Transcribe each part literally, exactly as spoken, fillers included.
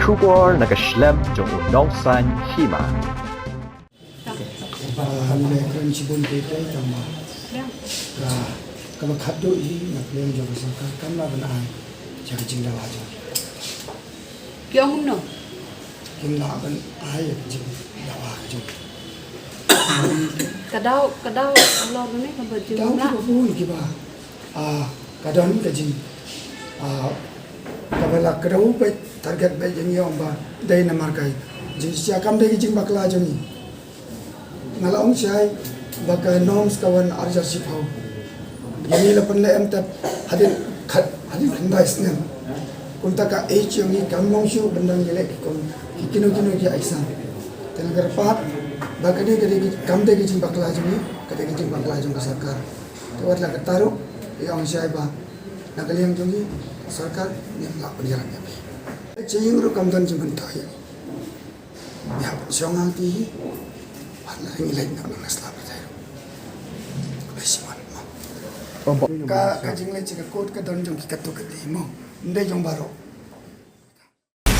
Khubor na ka shlem jong u nongsan hima. Ba ngi la kren shibun te te tang ba ka, kaba khatduh hi na pdeng jong ka sorkar kam lah ban ai sha ka jingdawa jong ki. Ki ong kumno? Kin lah ban ai ïa ka jingdawa ka jong ki. Ka daw, ka daw halor ne kaba jing. Daw lah kiba bun kiba, ah, ka don ka jing, ah, kaba la ka daw beit, target beit jong ngi ong ba dei namar ka jingshah, kam dei ka jingbakla jong ngi. Nga la ong shai ba ka norms ka wan arhajar shiphew. Ïa ngi la pynleh em tep hadien khat, hadien khyndai snem. Kumta ka age jong ngi kam long shuh ban dang ïaleh ki kum ki kino kino ki aisang. Te nga kyrpad ba ka dei, ka dei ki, kam dei ki jingbakla jong ngi, ka dei ki jingbakla jong ka sorkar. Te wat la katta ruh, ïa ong shai ba na ka liang jong ngi sorkar ngim lah ban ïarap ïa phi. Ka jingïing ruh kam don jingmyntoi. Ïa, shong hangtei hi. Wat la ngi leit na nang sla ba tai. Ka, ka jingleit sha ka kot ka don jong ki katto katne mo. Ym dei jong baroh.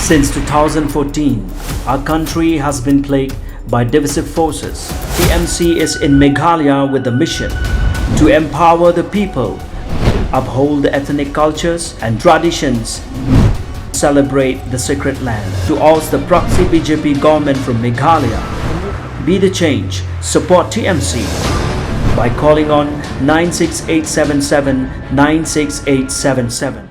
Since two thousand fourteen, our country has been plagued by divisive forces. T M C is in Meghalaya with the mission to empower the people, uphold the ethnic cultures and traditions, celebrate the sacred land. To oust the proxy B J P government from Meghalaya, be the change, support T M C by calling on nine six eight seven seven nine six eight seven seven.